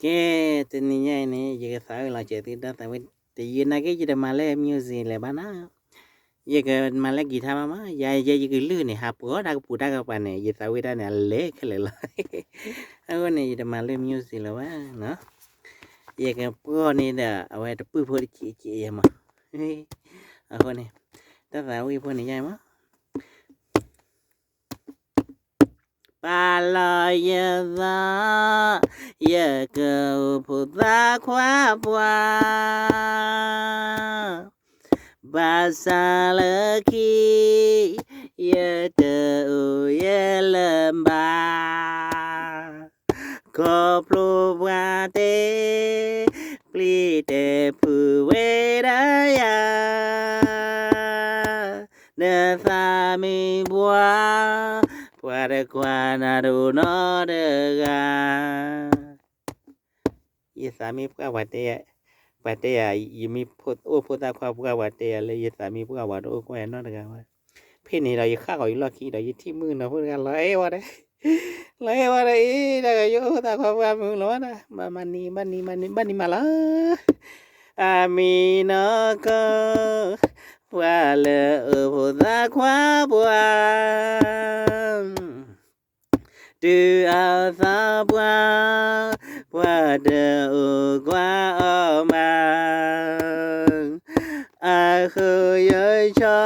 ကဲ, တနံၤညါအံၤန့ၣ် ယကသးဝံၣ်လီၤစဲးသုတၢ်သးဝံၣ်, တယံာ်နာ်က့ ယတမၤလၢ music လဲၣ်ဘၣ်နၤ, ယကမၤလၢ guitar မးမး, ယဲယဲယကလုၢ်န့ၣ် ဟးပှီၤတၢ်ကပူၤတၢ်ကပၤန့ၣ် ယသးဝံၣ်တၢ်န့ၣ် အလဲၤခဲလၢာ်လီၤ. အဃိန့ၣ် ယတမၤလၢ music လၢၤဘၣ်နီၤ, ယကပှီၢ်န့ၣ်ဒီး အဝဲတပုၢ်ဖိတက့ၢ်က့ၢ်ယဲမး, အဃိန့ၣ် တၢ်သးဝံၣ်ဖိန့ၣ်ယါမး ပာ်လီၤယသး, ယကအိၣ်ဖိသၣ်ခွါပှၢ်, ဘၣ်ဆၣ်လၢခံ ယတအိၣ်ယဲလၢၤဘၣ်, ခီဖျိပှၤတဲ ပျံၤတဲဖုးဝဲဒၣ်ယၤ, နသးမံပှၢ်, ပှၤတကွၢ်နၤတအိၣ်နီတဂၤ. ယသးမံပှၢ်ပှၤတဲယၤ, ပှၤတဲယၤ ယမ့ၢ်အိၣ်ဖိသၣ်ခွါပှၢ် ပှၤတဲယၤလၢယသးမံပှၢ် ပှၤတအိၣ်ကွၢ်ယၤနီတဂၤဘၣ်. ဖဲန့ၣ်ဒီးယဃၣ်ဃီၤယလီၢ်ခံဒီး ယထံၣ်မုၣ်ကနီၤဖိတဂၤလီၤအဲၣ်ဝဲဒီး, လီၤအဲၣ်ဝဲဒီးအံၤ တၢ်ဂၤယအိၣ်ဖိသၣ်ခွါပှၢ်မုၢ်လီၤဝဲဒၣ် ဘၣ်မၤနံၤ ဘၣ်နံၤမးလီၤ. အမံၤနီၢ်ကီၢ် ပှၤလၢအိၣ်ဖိသၣ်ခွါပှၢ်, တုၤအသးပှၢ် ပှၤတအိၣ်ကွၢ်အီၤမး, အဃိယဆီ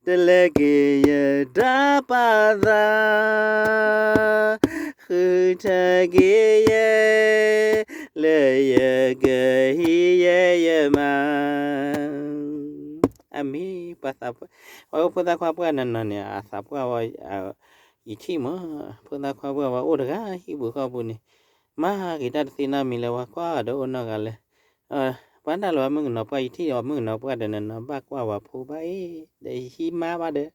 တလဲၤက့ၤယတၢ်ပာ်သး, ဃုထၢက့ၤယဲ လၢယကဟံးယဲယမါ. အမ့ၢ် ပှၤသးပှၢ် ပှၤအိၣ်ဖိသၣ်ခွါပှၢ်နီၢ်နီၢ်န့ၣ် အသးပှၢ်ဝဲ ယထံၣ်မး ဖိသၣ်ခွါပှၢ်ဝဲအိၣ်တဂၤ ဟံၣ်ပူၤဃီပူၤန့ၣ် မၤက့ၤတၢ်တသ့နီတမံၤလၢ ပှၤကွၢ်ဒီးအိၣ်နီတဂၤလၢ ပှၤဒၣ်လၢပှၤမုၣ်ကနီၤပှၢ် ယထံၣ်အီၤမုၣ်ကနီၤပှၢ်ဒီးနီၢ်နီၢ် ဘၣ်ကွၢ်ဝဲဖိဘၣ်အံၤ ဒီးယဟံးမါဘၣ်ဒီး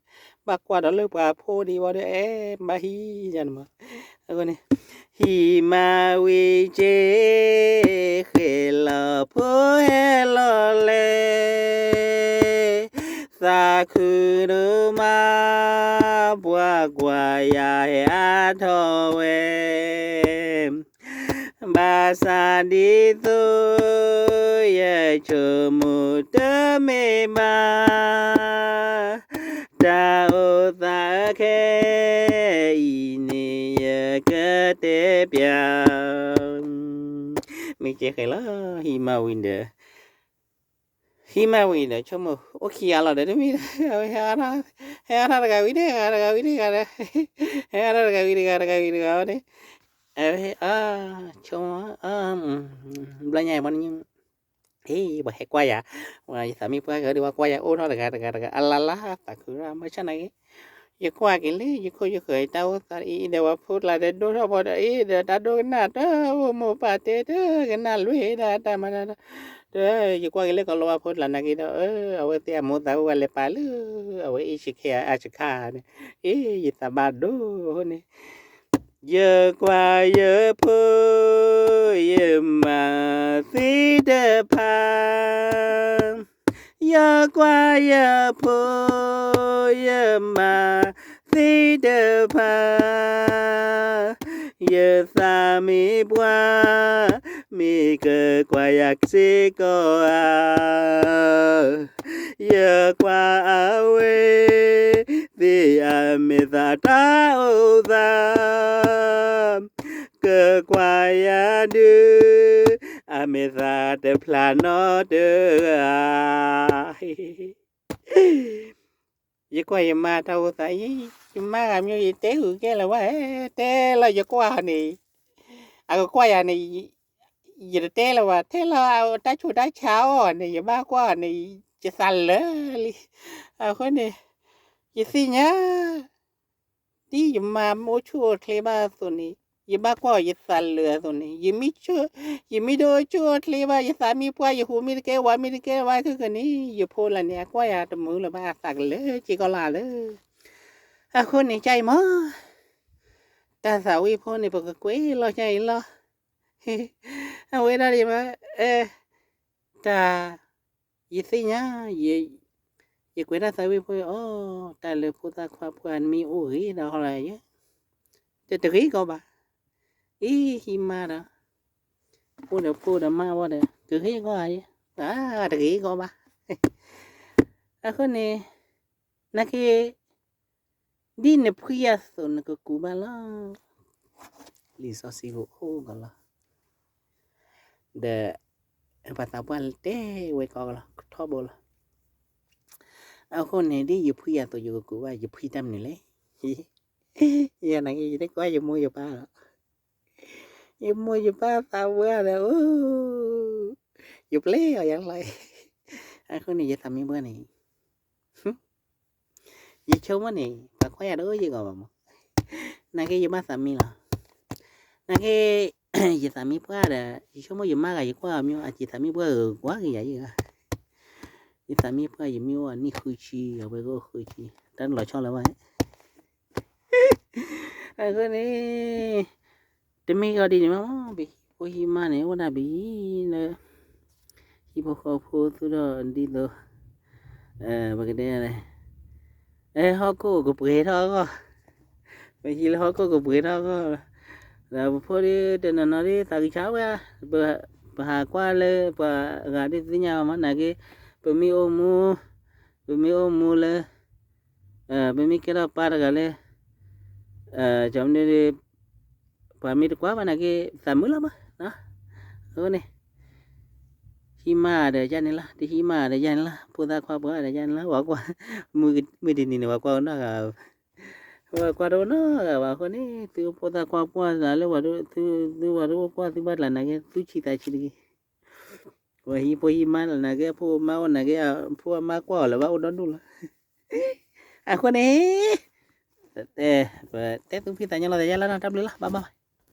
ဘၣ်ကွၢ်ဒီးလၢပှၤဖိဒံးဝဲဒီး အဲၣ်ဘၣ်ဟံးယၤန့ၣ်မး အဃိန့ၣ် ဟံးမါဝံၤစ့ ဃဲလီၤဖိဟဲလီၤလဲၤ သးခုဒိၣ်မး ပှၤကွၢ်ယၤဟဲအါထီၣ်ဝဲ ဘၣ်ဆၣ်ဒ်သိး ယဆိကမိၣ်တမ့ၢ်ဘၣ် တၢ်အိၣ်သးခဲအံၤန့ၣ် ယကတဲပျး မ့ၢ်ကဲဃဲလီၤ ဟံးမါဝံၤဒီး ဟံးမါဝံၤဒီး ဆိကမိၣ်အိၣ်ခံဂၤလီၤဒီး တမ့ၢ် အဝဲ ဟဲအါထီၣ်တဂၤဝံၤတဂၤ တဂၤဝံၤတဂၤဒီး ဟဲအါထီၣ်တဂၤဝံၤတဂၤ တဂၤဝံၤတဂၤဝဲန့ၣ် အဝဲ ဆိကမိၣ် ဘျီညါအံၤ ဘၣ်န အ့ ပှၤဟဲကွၢ်ယၤ ယသးမံပှၢ်ကဒုး ပှၤကွၢ်ယၤအိၣ်ထီၣ်တဂၤတဂၤတဂၤ အလါလါသးခုရၣ် မ့ၢ်ဆၣ်နာ်က့ ယကွၢ်က့ၤလၢယခိၣ်ယဃၢၤတၢ်အိၣ်သးအံၤဒီး ပှၤဖိတလးဒီးဒိၣ်ထီၣ်ဘီဒီးအံၤဒီး တၢ်ဒိကနၣ်တၢ်အိၣ်မိၢ်ပၢ်တဲတၢ်ကနၣ်လွံၢ်ဒီးတၢ်မၤတၢ် ဒီးယကွၢ်က့ၤလၢကီၤလီၤပှၤဖိတလးနာ်က့ဒီး အဝဲသ့ၣ်အမိၢ်သးအိၣ်ဝဲလဲၤပာ်လၢ အဝဲအ့ၣ်ဆံးခဲအါဆံးခါန့ၣ် အ့ ယသးဘၣ်ဒိအဃိန့ၣ် ယကွၢ်ယဖိ ယမါသ့ၣ်တဖၣ် ယကွၢ်ယဖိ ယမါသ့ၣ်တဖၣ် ယသးမံပှၢ် မ့ၢ်ကကွၢ်ယၤစ့ၢ်ကီးဧါ ယကွၢ်အဝဲသ့ၣ်အမဲာ်သၣ်တၢ်အိၣ်သး ကကွၢ်ယၤဒုး အမဲာ်သၣ်တဖျါနီတဂၤ ယကွၢ်ယမါတၢ်အိၣ်သးအံၤ ယမါဂၤမ့ၢ်ယတဲဂုာ်ကဲလၢၤဝဲ တဲလီၤယကွၢ်န့ၣ် အကကွၢ်ယၤန့ၣ် ယတတဲလၢၤဘၣ် တဲလီၤတၢ်ဆူးတၢ်ဆါအီၤန့ၣ် ယဘၣ်ကွၢ်အီၤန့ၣ် ယသးလၢာ်လံ အဃိန့ၣ် ယသ့ၣ်ညါ ဒ်ယမါမ့ၢ်အိၣ်ဆူၣ်အိၣ်ချ့ဘၣ်အသိးန့ၣ် ယဘၣ်ကွၢ်အီၤယသးလၢာ်အသိးန့ၣ် ယမ့ၢ်တအိၣ်ဆူၣ်အိၣ်ချ့ဘၣ် ယသးမံပှၢ် ယဟူးမ့ၢ်တကဲ ဝၤမ့ၢ်တကဲ ဝဲခဲကနံၣ် ယဖိလၢန့ၣ် အကွၢ်ယၤတမုာ်လၢၤဘၣ် အသးကလၢာ်စ့ၢ်ကီးလီၤလၢ အဃိန့ၣ် ကၢ်အံၤမး တၢ်သးဝံၣ်ဖိန့ၣ် ပကကွဲးလီၤကၢ်အံၤလီၤ အဝဲဒၣ်ဒ်မး တၢ် ယသ့ၣ်ညါ ယကွဲးတၢ်သးဝံၣ်ဖိအီၤ တၢ်လၢဖိသၣ်ခွါပှၢ်မ့ၢ်အိၣ်ဂ့ၤဒီးဟီလီၤယဲ တတဂ့ၤကီးဘၣ် အ့ ဟံးမါဒီး ဖိဒီးဖိဒီးမါဝဲဒီး ကဂ့ၤဂီၢ်ဧါ, တဂ့ၤဂီၢ်ဘၣ်. အဃိန့ၣ် နာ်က့ ဒ်နဖှံယၤသိးနကကူးဘၣ်လီၤ. လံာ်စီဆှံကအိၣ်ကလီၤ. ဒီး ပှၤသးပှၢ်တဲဝဲကီးကလီၤ ကထီဘိလီၤ. အဃိန့ၣ် ဒ်ယဖှံယၤသိးယကကူးဘၣ် ယဖှံတၢ်မနုၤလဲၣ်. ယနာ်က့ ယတကွၢ်ယမိၢ်ယပၢ်လီၤ. ယမိၢ်ယပၢ်သးဝဲဒီး အိၣ် ယပျဲအီၤယၤလီၤ. အဃိန့ၣ် ယသးမံပှၢ်န့ၣ် ယဆိကမိၣ်န့ၣ် ပှၤကွၢ်ယၤတအိၣ်ယဂီၢ်ဘၣ်မး. နာ်က့ယဘၣ်သးမံလီၤ. နာ်က့ ယသးမံပှၢ်ဒီး ယဆိကမိၣ်ယမါဂၤယကွၢ်အီၤမ့ၢ် အက့သးမံပှၢ်ဂ့ၤကွၢ်က့ၤယၤယဂၤ. ယသးမံပှၢ်ယမ့ၢ်အိၣ်အနံၣ်ဃုဆံ အဝဲကအိၣ်ဃုဆံ တၢ်လီၤဆီလၢၤဘၣ်. အဃိန့ၣ် တမ့ၢ်ဂီၤဒ်န့ၣ်မး ပဟံၣ်ဖိဟံၣ်မါန့ၣ် အိၣ်ဒၣ်ပဟံၣ်လၢ ဟံၣ်ဖိဃီဖိသူၣ်ထီၣ်ဒ်သိး ပကတဲလဲၣ် ဟီၣ်ခိၣ်ကပှဲၤထီၣ်အဂီၢ်, ပဟံၣ်လၢဟီၣ်ခိၣ်ကပှဲၤထီၣ်အဂီၢ်, ဒီးပဖိဒ်တနီၤနီၤဒ်သးကဆါဝဲ, ပဟးကွၢ်လၢပှၤဂၤဒ်သ့ၣ်ညါမး နာ်က့ ပမ့ၢ်အိၣ်မူ ပမ့ၢ်အိၣ်မူလၢ ပမ့ၢ်ကဲထီၣ်ပၢ်တဂၤလၢ ကမနုၤ ပှၤမ့ၢ်တကွၢ်ဘၣ်နာ်က့ သးမုာ်လီၤမး, အဃိန့ၣ် ဟံးမးဒီးယၤန့ၣ်လီၤ, တဟံးမးဒီးယၤန့ၣ်လီၤ, ဖိသၣ်ခွါပှၢ်ဒီးယၤန့ၣ်လီၤ, ပှၤကွၢ် မုၢ်တနံၤန့ၣ် ပှၤကွၢ်နီတဂၤ, ပှၤကွၢ်တအိၣ်နီတဂၤဘၣ်အဃိန့ၣ် သုဖိသၣ်ခွါပှၢ်လၢ သုဝဲတအိၣ်ကွၢ်သုဘၣ်တၢ်နာ်က့ သုဆံးသးဆံးတဂ့ၤ, ပှၤဟံးဖိဟံးမါလၢနာ်က့ အဖိမါအိၣ်နာ်က့ အဖိအမါကွၢ်အီၤလၢၤဘၣ်အိၣ်ဒီဒူၣ်လီၤ, အဃိန့ၣ် ပတဲသူၣ်ဖှံသးညီလီၤသးယါလၢနီၤ တၢ်ဘျုးလီၤ bye bye.